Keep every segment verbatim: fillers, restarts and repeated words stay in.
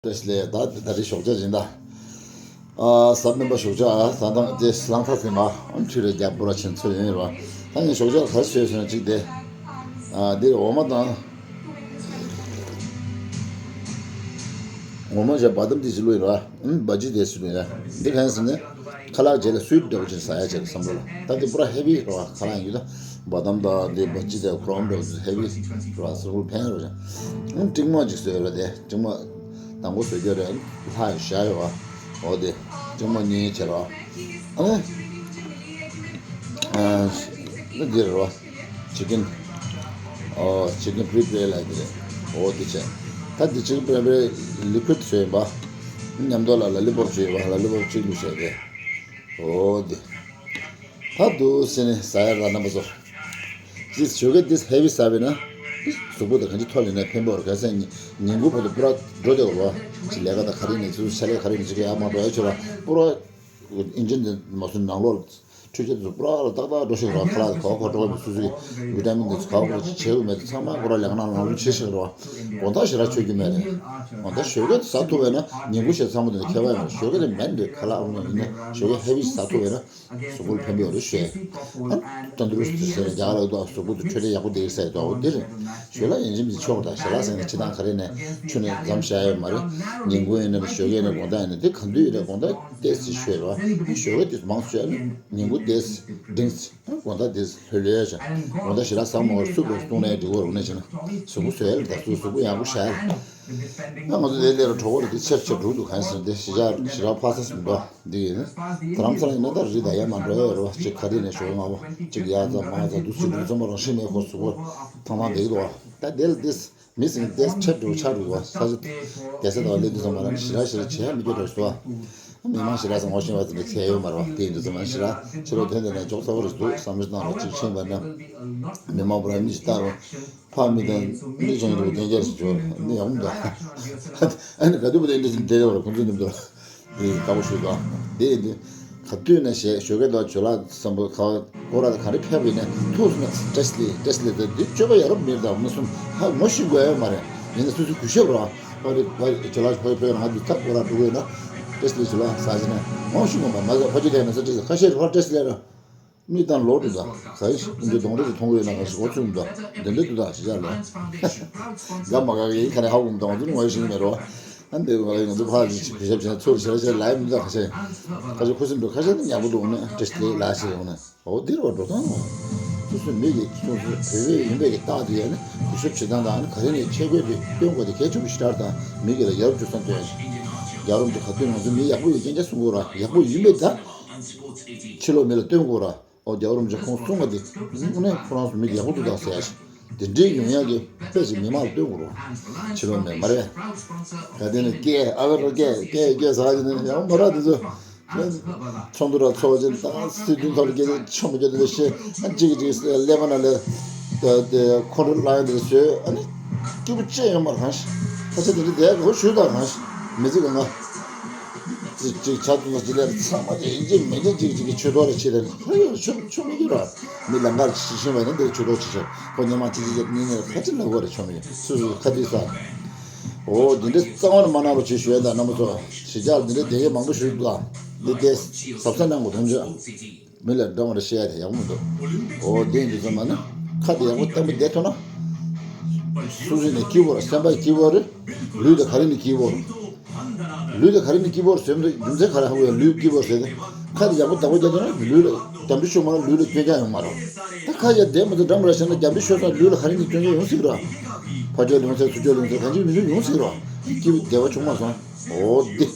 བཀྲ་ཤིས་བདེ་ལེགས། ད་ད་རེས་ཞོགས་ཇ་སྦྱིན་བདག་ཨ་གཟའ་སྤེན་པ་ཞོགས་ཇ་ཨ་ད་དང་དེ་ལང་ཐག་ཟིན་པ་ཨ་ཁྲུས་རེ་རྒྱབ་པོ་ར་ཆེན་ཚོ་ཡོད་ར། ད་ངས་ཞོགས་ཇ་ག་རེ་བཟོས་སོང་ན་གཅིག་དེ་ཨ་འདིར་འོ་མ་དང་འོ་མ་བྱས་བ་དམ་དེ་ཞིག་བླུགས་ཡིན་ར། ཨུམ་བ་ཇི་དེ་ཞིག་བླུགས་ཡིན་ར། འདི་གང་ཟེར་ནས་ཁ་ལག་རྗེས་ལ་སུའིཊ་འདྲ་བོ་ཅིག་ཟ་ཡ་བྱས་བསམ་བློ་ལ། ད་འདི་པུ་ར་ཧེ་བི་ར་ཁ་ལག་ཡིན་རྒྱུ་ད། བ་དམ་དང་དེ་བ་ཇི་དེ་ཁོ་རང་འདྲ་བོ་ཧེ་བི་ར་སུ་ཕན་ར། ཨུམ་ཀྲིག་མ་ཅིག་བཟོས་ར། དེ་ཀྲིག་མ་དང་པོ་བཟོ་རྒྱུ་རེད། ལྷ་ཡི་ཞྭ་ཡོད་བ། འོ་དེ་ཀྲིག་མ་གཉིས་བྱས་ར། ཨ་ནི་ཨ་འདི་ར་ཅི་ཀིན། ཨོ་ཅི་ཀིན་པི་རི་པེར་ལ་དེ་རེད། འོ་དེ་བྱས། ད་དེ་ཅི་ཀིན་པི་རི་པེར་ལི་ཀུའིད་བཟོས་ཡིན་པ། མཉམ་དུ་ལ་ལ་ལི་པོབ་བྱས་ཡོད་བ། ལ་ལི་པོབ་གཅིག་བླུགས་བྱས་ཏེ། འོ་དེ། ད་འདུག་སེ་ནས་ཟ་ཡ་ར་རྣམ་པ་ཚོ། ཅིས་ཞོགས་ཀས་འདི་ཧེ་བི་ཟ་བས་ན། གཟུགས་པོ་དང་གང་ཅི་ཐོག་ལ་ནས་ཕན་པོ་ར། ག་ས་ཉིན་ཉིན་གུང་བར་དུ་པུ་ར་འགྲོ་བདེ་བ་ར། ཅི་ལས་ཀ་དང་ག་རེ་ནས་ཚུར་ཕྱག་ལས་ག་རེ་ནས་ཅི་ག་ཡ་མ་འགྲོ་ཡ་ཆོད་ར། པུ་ར་ཨིན་ཇིན་དེ་མ་སུ་ནང་ལོགས་འཕྲུལ་ཆས་དེ་ཚོ་པུ་ར་ར་ཏག་ཏག་འགྲོ་ཤེས་ར། ཁ་ལག་དེ་ག་བ་ག་འགྲོ་བ་སུ་སུ་གི་བི་ཏ་མིན་དེ་ཚོ་ག་བ་ག་བྱེད་དགོས་མེད་དེ་ཚང་མ་པུ་ར་ལས་ཀ་ནང་ལངས་རུ་བྱེད་ཤེས་ར། དགོང་དག་ཞེ་དྲག་ཆོད་རྒྱུ་མེད་རེད། དགོང་དག་ཞོགས་ཀས་དེ་ཟ་ཐུབ་པས་ན་ཉིན་གུང་ཞེ་ཚང་མ་དེ་ནས་ཁྱད་པར་ཡོང་རེད། ཞོགས་ཀས་དེ་མེད་འདོད་ཁ་ལག་ཨ་མ་ཡིན་ན་ཞོགས་ཀས་ཧེ་བི་ཟ་ཐུབ་པས་ན། གཟུགས་པོར་ཕན་པའི་འོ་རེ་ཞོས། ཨ་ནི་ཏན་ཏུ་རུ་སི་ཟེར་རྒྱ་གར་ལ་འདུག་གཟུགས་པོ་དེ་འཕྲོད་བསྟེན་ཡག་པོ་བསྡད་ཟེར་འདུག་འོ་དེ་རེད། ཞོལ་ལ་ཡིན་གཅིག་མིན་གཅིག་ཆོག་ད་ཞལ་ལག་ཟེར་ནས་ཕྱི་ཐང་ག་རེ་ནས་ཁྱོན་ནས་མཚམས་བཞག་ཡོད་མ་རེད། ཉིན་གུང་ཡིན་ན་ཞོགས་ཀས་ཡིན་ན་དགོང་དག་ཡིན་ན་དེ་གང་དུས་ཡིན་ན་དགོང་དག་ཏོག་ཙམ་ཞོས་རོགས། ཞོགས་ཀས་དེ་མང་ཞོས་ནས་ཉིན་གུང་ཏོག་ཙམ་འབྲིང་ཙམ། དགོང་དག་དེ་ལྷོད་ལྷོད་བྱ། དགོང་དག་ཞལ་ལག་ཟ་མ་དགོས་སུ་བས་བཏུང་ནས་འགྲིག་གོ་རུང་ནས་བྱས་ན་གཟུགས་པོ་བཟོས་ལ་ད་གཟུགས་གཟུགས་པོ་ཡག་པོ་བྱ་ཡ། ང་ང་ཚོ་དེ་ལས་ར་གྲོགས་པོ་རེད་དེ་ཆེར་ཆེར་འགྲོ་འདུག་གང་ཟེར་དེ་ཞི་ཆགས་ཞི་རག་ཕ་ས་སུ་འགྲོ། འདི་ཡིན། རྡ་རམ་ས་ལ་ཡིན་ན་ད་རི་དང་ཡར་མར་འགྲོ་ཡ་ཡོད་རེད་བ། གཅིག་ག་རི་ནས་ཞོགས་མ་བ་གཅིག་ཡར་ཙམ་མར་ཙམ་འདུག་སེ་འདུག་ཚང་མ་རང་བཞིན་མེད་ཁོ་གཟུགས་པོ་ཐང་ཐང་བསྡད་ཀྱི་འདུག་བ། ད་དེ་ལ་དེ་མི་ཟིན་དེ་ཁྲེབ་འགྲོ་ཆགས་འགྲོ་བ། ས་ཆ་བསྡད་ས་དང་སླེབས་དུས་ཙམ་པ་ལ་ཞི་རག་ཞི་རག་བྱེད་ཡ་མི་འགྱུར་རེད་ཟེར་བ། མི་མང་ཞི་རག་ཟེར་ངོ་ཤེས་པ་དེ་འདྲ་ཁྱད་ཡོད་མ་རེད་བ། དེ་ཡིན་དུས་ཙམ་པ་ཞི་རག་ཕྱི་ལོགས་དོན་དེ་ནས་འཇོག་ཚ་བོ་རེད་འདུག་བསམ་བློ་བཏང་རོགས། གཅིག་ཕྱིན་པ་ན་མི་མང་པོ་ར་མི་ཞིག་ལྟ་རོགས། ཕ་མི་དང་མི་ཆུང་དུ་ལྡན་རྒྱ་ཞིག་འབྱོར་ནི་ཡོང་འདུག་ཨ་ནི་ག་དུས་བུ་དེ་འདྲ་ཞིག་བསྡད་ཡོད་ར་ཁོང་ཚོའི་མཉམ་དུ་དེ་ཡིན་དགའ་པོ་ཞུ་དང་དེ་ཡིན་དུས་ག་དུས་ན་ཞེས་ཞོགས་ཀས་དང་ཇོ་ལགས་བསམ་པ་ག་སྐོར་ར་ག་རེ་ཕེབས་པ་ཡིན་ན་ཐུགས་སུ་ན་བཀྲ་ཤིས་བདེ་ལེགས་བཀྲ་ཤིས་བདེ་ལེགས་དེ་སྤྱོད་པ་ཡ་རབས་མེད་དང་མི་སུམ་ཧ་ངོ་ཤེས་དགོས་ཡ་མ་རེད། ཡིན་ན་སུ་སུ་གུས་ཞབས་ར་ཕ་རི་ཕ་ཇོ་ལགས་ཕ་ཕེབས་ང་དུས་ཐབས་སྐོར་ར་འགྲོ་དགོས་ན་བཀྲ་ཤིས་བདེ་ལེགས་ཇོ་ལགས་ཟ་ཞིག་ན་ངོ་ཤེས་དགོས་མ་མ་ཟ་ཕ་ཇོ་དེ་ན་ས་བཀྲ་ཤིས་ཁ་ཤས་རེ་ཕ་བཀྲ་ཤིས་བདེ་ལེགས་ར། མིག་དང་ལོག་འགྲོ་ད། ག་ཡི་ཞིག་ཀུན་གྱིས་གདོང་རིས་སུ་མཐོང་གི་ཡོད་ན་ག་ཞིག་འོ་ཚུགས་འདུག་འདི་འདྲ་འདུག་ད་ཞེས་བྱ་ལོ། དགའ་མ་དགའ་གི་ཡིན་ཁ་ནས་ཧ་གོ་མི་འདུག་ང་ཚོ་ནི་ངོ་ཡི་ཤེས་ཀྱི་མེད་རོ། ཨ་འདི་ང་ལ་ང་ཚོ་ཕ་ཞིག་གུས་ཞབས་བྱས་ན་ཚུར་ཞེ་ལ་ཞེ་ལ་ཡི་མི་འདུག་ཁ་ཤས། ཁ་ཤས་ཁུ་སིམ་འདུག་ཁ་ཤས་ནི་ཉག་པོ་འདུག་ནི་བཀྲ་ཤིས་བདེ་ལེགས་ཞེས་འོ་ནི་འོ་འདིར་བ་འགྲོ་སྟངས་འོ། སོ་སོའི་མི་གི་སོ་སོའི་བོད་པའི་ཡིན་པའི་གི་རྟགས་དེ་ཡང་ནི་གུས་ཞབས་བྱེད་སྟངས་དང་ནི་ག་རེ་ནས་ཆས་གོས་དེ་སྟོན་དགོས་དེ་གལ་ཆེན་པོ་ཞེ་དྲག་དང་མི་གི་ལ་ཡར་འཇུག་ས་སྟོན། རྒྱལ་རོམ་གྱི་ག་དུས་ང་ཚོ་མི་ཡག་པོ་ཡོད་རྐྱེན་ཅག་གསུང་དགོས་ར་ཡག་པོ་ཡིན་པའི་ད། ཕྱི་ལོགས་མི་ལ་སྟོན་དགོས་ར། ཨོ་རྒྱལ་བ་རིན་པོ་ཆེ་ཁོང་གསུང་བ་དེ་དངོས་གནས་ཁོ་རང་ཚོ་མི་ཡག་པོ་འདུག་ད་ཟེར་ཡ་ཞིག་དེ་འདྲའི་ཡོང་ཡག་གི་དཔེ་ཞིག་མི་མང་ལ་སྟོན་དགོས་རོགས། ཕྱི་ལོགས་མི་མ་རེད། ག་དེ་ནས་སྐད་ཨ་བེ་རོ་སྐད་སྐད་སྐད་ཟ་གི་ནས་ཡང་མ་རག་དེ་ཚོ་ཚོགས་འདུ་ར་ཚོགས་ཅན་ད་སྲིད་དོན་ཐོག་ལ་སྐད་ཆ་ཆོ་མི་སྐད་དེ་ལས་ཤེས་ཨ་གཅིག་གིས་གཅིག་ཀླད་པ་ན་ལས་དེ་ཁོང་ཁྲོ་ལངས་ཡ་དེ་བཟོས་ཨ་ནི་སྐྱིད་པོ་ཅི་ཡོང་མ་རེད་གང་ཞིག་ཁ་ཆེ་དེ་འདྲ་དེ་གོ་ཞུས་ད་གང་ཞིག་མི་ཚེ་གང་ག་ཅིག་ཅིག་ཆ་ཚང་ཅིག་ལས་ཚང་མ་ཅིག་ཡིན་གཅིག་མིན་གཅིག་ཅིག་ཅིག་གི་ཆོས་ཐོག་ལ་ཆེ་ལས་ཧེ་ཆོ་ཆོ་མི་འགྱུར་ར། མི་ལམ་ཁར་ཅིག་ཤེས་པ་ཡིན་ན་འདིར་ཆོས་ཐོག་ཅིག་ཆོ་ཁོ་ཉི་མ་ཅིག་ཅིག་ཉིན་ཉིན་ཁ་ཅིག་ལབ་དགོས་རེད་ཆོ་མི་སུ་སུ་ཁ་དུས་ས། འོ་འདི་འདྲ་རྩ་བ་ནས་མ་གནང་རོགས་བྱེད་ཞུ་ཡ་ད་རྣམ་པ་ཚོ་ཞི་ཅག་འདི་འདྲ་དེ་གས་མང་པོ་ཞུ་འདུག་ཨ། འདི་དེ་གཟབ་གཟབ་གནང་དགོས་དོན་ཆོད། མི་ལ་འདྲ་བ་རེ་བཤད་ཡ་དེ་ཡག་པོ་མི་འདུག་འོ་དེ་འདི་ཚོ་མ་ན་ཁ་དེ་ཡག་པོ་བརྟན་པོ་བསྡད་ཐུབ་ན། སུ་སུ་ནས་སྐྱིད་པོ་རེད་སེམས་པ་སྐྱིད་པོ་རེད། ལུས་དེ་ག་རེ་ནས་སྐྱིད་པོ་རེད། ལུས་དེ་ག་རེ་ནས་སྐྱིད་པོ་རེད་ཟེར་ན་རྒྱུ་མཚན་ག་རེ་ཧ་གོ་ཡ་ལུས་སྐྱིད་པོ་རེད་ཟེར་ཏེ། ཁ་དེ་ཡག་པོ་བདག་པོ་བརྒྱབ་ཐུབ་ན་ལུས་ལ་རྒྱབ་འདྲེ་ཤོར་མ་ལུས་ལ་སྐྱོན་ཀྱང་ཡོང་མ་རེད། ད་ཁ་ཡ་བསྡད་མ་ཐུབ་འདྲ་མ་རེད་ཟེར་ན་རྒྱབ་འདྲེ་ཤོར་ཙང་ལུས་ལ་ག་རེ་ནས་སྐྱོན་ཀྱང་ཡོང་སྲིད་ར། ཕར་ཕྱོགས་ལུས་ཚད་ཚུར་ཕྱོགས་ལུས་ཚད་གང་ཅི་མི་ཤེས་ཡོང་སྲིད་ར། སྐྱིད་པོ་བདེ་བ་བྱུང་མ་སོང་། འོ་འདི།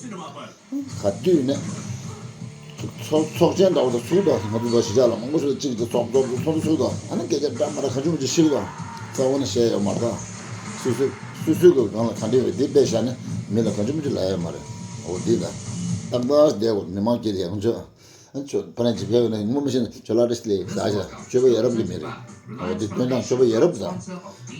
ག་དུས་ནས། ཚོགས་ཚོགས་ཆེན་འདྲ་བོ་དང་ཚུགས་དང་ང་ཚོ་ད་གཞིས་ཆགས་ལ་མང་པོ་ཞིག་ལ་གཅིག་གིས་ཚོགས་ཚོགས་ཚོགས་ཚོགས་ཚུགས་དང་ཨ་ནི་སྐད་ཆ་འདྲ་མ་འདྲ་གང་བྱུང་མི་བྱུང་ཤིག་དང་རྩ་བ་ནས་བཤད་ཡོད་མ་རེད་ད། སོ་སོས་སོ་སོའི་གི་སྒང་ལ་ག་འདྲ་ཡོད་དེ་དཔེ་བཞག་ནས་མི་ལ་གང་བྱུང་མི་བྱུང་ལབ་ཡོད་མ་རེད། འོ་འདི་ད། ཏག་ཏག་བསྡད་དགོས་མི་མང་སྐད་ཡག་ཆོག་ཨ་ནི་ཁྱོད་ཕ་རན་ཅིག་ཕེབས་ན་ངོ་མི་ཤེས་ན་ཁྱོད་ལ་བཀྲ་ཤིས་བདེ་ལེགས་ཟེར་ཞག་སྤྱོད་པ་ཡ་རབས་ཀྱི་མི་རེད། འོ་དེ་སྟོན་སྟངས་སྤྱོད་པ་ཡ་རབས་དང་།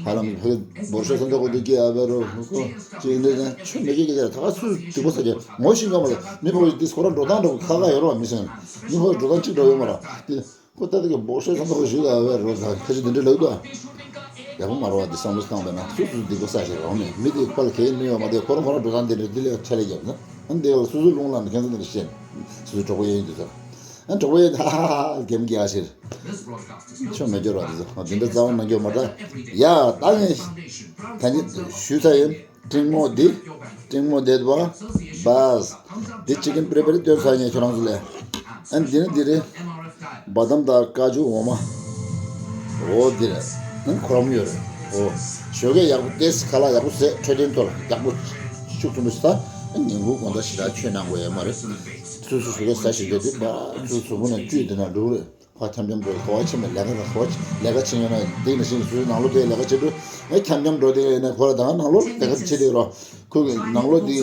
ཧ་ལམ་ཕ་གི་འབོར་ཤོག་སོན་ཐོག་གོ་དུ་སྐྱེ་ཨ་བེ་རོ་ཧུ་ཀོ་ཅིག་འདི་ནས་ཆུ་མི་སྐྱེ་སྐྱེ་ད་ག་སུ་སྡིག་པ་ས་ཀྱི་ངོ་ཤེས་ཀྱང་མ་ལ་མི་ཕ་གི་དེ་ཁོ་རང་འགྲོ་སྟངས་འདྲ་བོ་ཁ་ཁ་ཡོད་རོགས་མི་སེམས་མི་ཕ་གི་འགྲོ་སྟངས་གཅིག་འདྲ་ཡོད་མ་ར་དེ་ཁོ་ད་དེ་གི་འབོར་ཤོག་སོན་ཐོག་གོ་ཞུ་ཨ་བེ་རོ་ད་ཁ་ཅིག་འདི་འདྲ་ལབ་དུ། ཡག་པོ་མ་རེད་བ། འདི་བསམ་བློ་བཏང་བས་ན་སོ་སོ་སྡིག་པ་བསགས་ཤིག་རོགས་མེད། མི་དེ་ཁོ་ལ་གལ་མི་ཡོད་མ་དེ་ཁོ་རང་ཁོ་རང་འགྲོ་སྟངས་འདི་འདྲ་འདི་ལས་ཁྲལ་ལས་རྒྱབ་ན་ཨ་འདི་ལ་སོ་སོ་རླུང་ལངས་ནས་ཁྱེད་ཚོ་འདི་འདྲ་བཤད་ནས་སོ་སོ་གྲོགས་པོ་གཡས་གཡོན་འདི་ཚོ་ཨ་གྲོགས་པོ་གཡས་འདི་ཧ་ཧ་ཧ་རྒྱབ་གི་ཡ་ཕྱིར་ཆོ་མེད་སྐྱོར་བ་འདི་ཚོ་འདི་འདྲ་རྩ་བ་ནང་སྐྱོར་མ་རེད། ཡ་ད་ངས་ད་ནི་ཞུས་ཚར་ཡིན། སྤྲིན་མོ་འདི། སྤྲིན་མོ་འདི་བ། བས། འདི་ཅི་ཀིན་པི་རེ་པི་རེ་སྟོན་ཚར་ཉེ་ཁྱོད་རང་ཚོ་ལས། ཨ་འདི་ནི་འདི་རེད། བ་དམ་དང་ཀ་ཅུ་འོ་མ། འོ་འདི་རེད། ཨ་ཁོ་རམ་ཡོད་རེད། འོ། ཞོགས་ཀས་ཡག་པོ་ཏེས་ཁ་ལག་ཡག་པོ་ཟས་འཕྲོད་བསྟེན་ཐོག་ལ་ཡག་པོ་ཤུགས་ཆེན་པོ་ཞིག་ད། ཨ་ཉིན་གུང་དགོང་དག་ཞེ་དྲག་ཆོས་གནང་དགོས་ཡོད་མ་རེད། སོ་སོ་ཞོགས་ཀས་ཟ་ཞིག་འདོད་དུས་པ་སོ་སོ་བུ་ནས་བཅུད་དེ་ན་འགྲོ་རེད། ཁོ་འཁྱམ་འཁྱམ་འགྲོ་གོ་བ་ཆེ་མེད་ལས་ཀ་དང་གོ་བ་ལས་ཀ་བྱེད་ཡོད་ན་འདི་ནས་ཤིང་སུའི་ནང་ལོགས་དེ་ལས་ཀ་བྱེད་དུས་ངས་འཁྱམ་འཁྱམ་འགྲོ་དེ་ཡིན་ན་ཁོ་ལ་ད་ནང་ལོགས་ལས་ཀ་བྱེད་དེ་རོ། ཁོ་གི་ནང་ལོགས་དེ་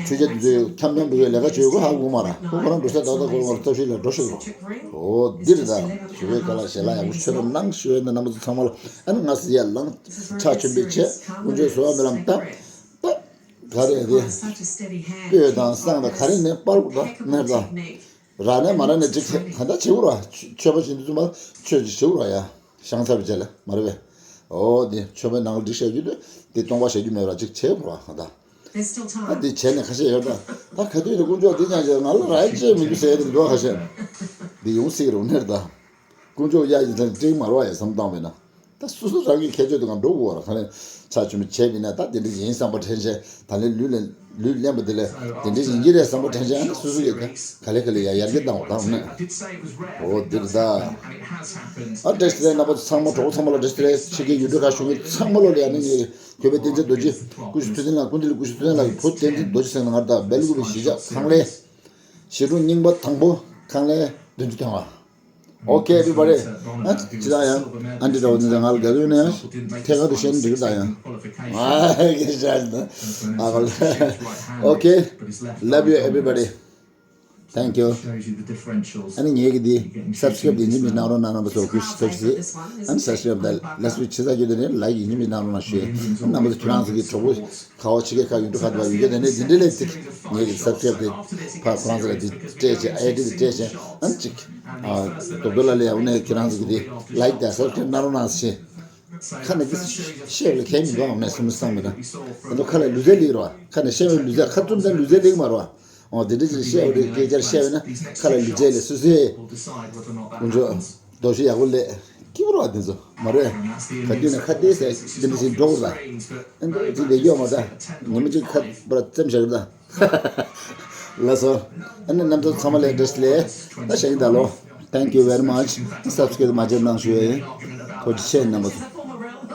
ཆོས་རྒྱལ་དེ་ཚོས་འཁྱམ་འཁྱམ་འགྲོ་བའི་ལས་ཀ་བྱེད་དགོས་ཧ་གོ་མ་ར་ཁོ་ཁོ་རང་འགྲོ་ས་ཏག་ཏག་ཁོ་རང་ལ་ཐབས་ཤེས་ལ་འགྲོ་ཤོག་རོ། འོ་འདི་རེད་ད། ཞུ་བའི་སྐལ་བ་ཞལ་ལག་ཡག་པོ་ཆོས་རབ་གནང་ཞུ་བའི་ནང་རྣམ་པ་ཚོ་ཚང་མ་ལ་ཨ་ནི་ང་སི་ཡ་ལང་ཕྱག་མཆོད་འབུལ་བྱས་དཀོན་མཆོག་གསོལ་བ་སྨོན་ལམ་བཏབ། ད་ག་རེ་རེད། སྤོས་དང་བསང་དང་ག་རེ་ནས་སྤར་དགོས་ད་ནར་ད། ར་ནས་མ་ར་ནས་ཅིག་ག་འདྲ་བྱེད་དགོས་ར། མཆོད་པ་བྱེད་དུས་ཙམ་པ་མཆོད་ཅིག་བྱེད་དགོས་ར་ཡ། ཤང་ཚ་བི་བྱས་ལ་མ་རེད་པས། འོ་དེ་མཆོད་པའི་ནང་ལ་འགྲིག་བཤད་རྒྱུ་དེ་དེ་སྟོང་པ་བཤད་རྒྱུ་མེད་ར་ཅིག་བྱེད་དགོས་ར་ག་ད། ད་དེ་བྱས་ནས་ཁ་ཤས་ཡོད་ད། ད་ག་དུས་ནས་དཀོན་མཆོག་དེ་ཀྱང་བྱས་ང་ལ་ར་ཡ་ཅེས་མི་འདུག་ཟེར་ཡ་དེ་འདུག་ཁ་ཤས། དེ་ཡོང་སྲིད་རུང་ནར་ད། དཀོན་མཆོག་གཡའ་ཡིན་ཙང་སྤྲིང་མ་རོ་ཡ་བསམ་བཏང་བས་ན། ད་སོ་སོ་རང་གི་ཁྱད་ཆོས་དེ་གང་འགྲོ་དགོས་བ་ར་ག་ལེ། ཕྱག་མཆོད་མེ་བྱས་པས་ན་ད་དེ་འདྲ་ཡིན་བསམ་པ་དྲན་བྱས་ད་ལེ་ལུས་ལེན་ལུས་ལེན་པ་དེ་ལས་དེ་འདྲ་ཡིན་གྱི་རེད་བསམ་པ་དྲན་བྱས་ཨ་ནི་སོ་སོ་གི་ག་ལེ་ག་ལེ་ཡ་ཡར་རྒྱས་བཏང་བ་དང་ནི། འོ་འདིར་ད། ཨ་བཀྲ་ཤིས་བདེ་ལེགས་རྣམ་པ་ཚོ་ཚང་མ་གྲོགས་པོ་ཚང་མ་ལ་བཀྲ་ཤིས་བདེ་ལེགས་ཕྱི་རྒྱལ་ཡུལ་གྲུ་ཁག་བཞུགས་མཁན་ཚང་མ་ལོ་ལ་ཡ་ནི་ངས་གུས་པའི་བསྟན་འཛིན་རྡོ་རྗེ་སྐུ་ཞབས་ཐུབ་བསྟན་ལགས་སྐུ་མདུན་ལ་སྐུ་ཞབས་ཐུབ་བསྟན་ལགས་ཀྱི་བུ་བསྟན་འཛིན་རྡོ་རྗེ་ཟེར་ན་ང་ད་སྦེལ་ཀོབ་གཞིས་ཆགས་ཁང་ལས། ཞི་ཀྲུང་རྙིང་པ་དང་པོ་ཁང་ལས་བདུན་ཅུ་ཐོན་བ། Okay everybody. ཨ་ཅི་ད་ཡང་ཨ་འདི་འདྲ་བོ་འདི་ང་ལ་རྒྱ་གུ་ནས་ཐད་ཀར་དུ་བཤད་ན་འགྲིག་ད་ཡང་ཨ་གི་ཤ་ན་ཨ་གོ། Okay, love you everybody. Thank you. ཨ་ནི་ངེད་ཀྱི་འདི་subscribe་ཡིན་གཅིག་མིན་གནང་རོགས་གནང་རྣམ་པ་ཚོ་གུས་ཞིག་ཐོག་ཞིག་ཨ་ནི་subscribe་དང་like་ཆེ་ས་རྒྱུ་དེ་ནས་like་ཡིན་གཅིག་མིན་གནང་རོགས་གནང་ཞུ། ཨ་ནི་རྣམ་པ་ཚོ་ཁྱོད་རང་ཚོ་གི་གྲོགས་པོ། ཁ་བ་ཆེ་གེ་ཁ་ཡུ་ཊུབ་ཁ་དུ་བ་ཡུ་གེ་དེ་ནས་འདི་འདྲ་ལས་ཚིག་ངེད་ཀྱི་སབ་སི་ཀེ་རེབ་དེ་ཕ་ཁོ་རང་ཚོ་ལ་འདི་སྤྲད་བྱས་ཨའི་ཌི་དེ་སྤྲད་བྱས་ཨ་ནི་ཅིག་ཨ་རྡོག་རྡོག་ལ་ལས་ཡ་འོ་ནས་ཁྱེད་རང་ཚོ་གི་དེ་ལའིཀ་དང་སབ་སི་ཀེ་རེབ་གནང་རོགས་གནང་ཞེས་ཁ་ནས་ཀི་བཤད་ལ་ཁས་མི་འདུག་ཨ་མ་སུམ་སང་མི་འདུག་ཨ་ནི་ཁ་ལ་ལུས་རྩལ་ལེགས་རོ་ཁ་ནས་བཤད་པའི་ལུས་རྩལ་ཁ་བཙུམ་དང་ལུས་རྩལ་ལེགས་མ་རོ། འོ་དེ་འདྲ་ཅིག་བཤད་པ་རེད་སྐད་ཆ་བཤད་པ་ན་ཁ་ལ་ལུས་རྩལ་ལས་སུ་སུའི་ཀུན་སྤྱོད། རྡོ་ཤོ་ཡག་པོ་ལས་སྐྱིད་པོ་ར་དེ་ཚོ་མ་རེད། ག་དུས་ནས་ཁ་བལྟས་ཟེར་འདི་མི་ཟིན་འགྲོ་དགོས་ལ། ཨ་འདི་ལས་ཡོད་མ་ད་ཉི་མ་གཅིག་ཁ་པར་བཙེམ་བཞག་ད། ལགས་སོ། ཨ་ནི་རྣམ་ཐར་ཚང་མ་ལས་བཀྲ་ཤིས་བདེ་ལེགས་ད་ཞེ་ཡིན་ད་ལོ། Thank you very much. Subscribe མ་བྱས་གནང་ཞུ་ཡ་ཡིན། ཐུགས་རྗེ་ཆེ་རྣམ་པ་ཚོ།